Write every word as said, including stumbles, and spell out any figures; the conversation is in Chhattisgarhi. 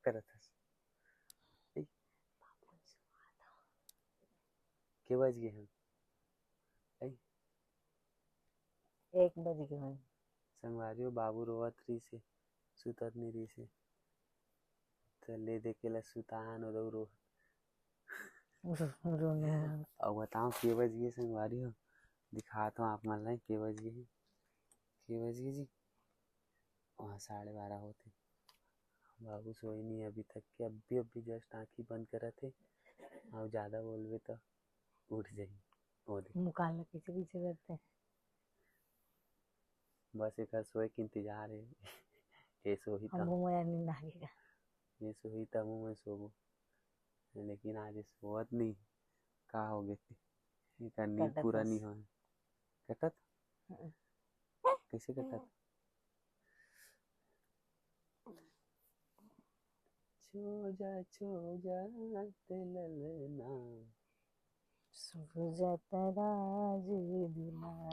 करत हस? ए? के बज गे हे? ए? एक बज गे हे। संगवारी हो, बाबू रोवत रहिस हे, सुतत नइ रहिस हे, त ले दे के ला सुतान, ओ दऊ रो रोने अउ बताओ के बज गे संगवारी हो, दिखात हो आप मन ला के बज गे हे। के बज गे जी? वहाँ साढ़े बारह होथे। बाबू सोए नहीं अभी तक के, अभी अभी just आँखी बंद करत हे। अउ ज्यादा बोलबे त उठ जाही। ओ दे। मुकाल ला कइसे पीछे करते? बस एकर सोए के इंतजार हे। ये सोही त हमको मोया नींद आ गया। ये सोही तब मैं सोबो, लेकिन आज ये सोवत नहीं। का हो गए? एकर नींद कटत पूरा हस। नहीं होए। कटत? हम्म। कैसे कटत? छो जा, छो जा, ते ललना। सूझत राज दुलार।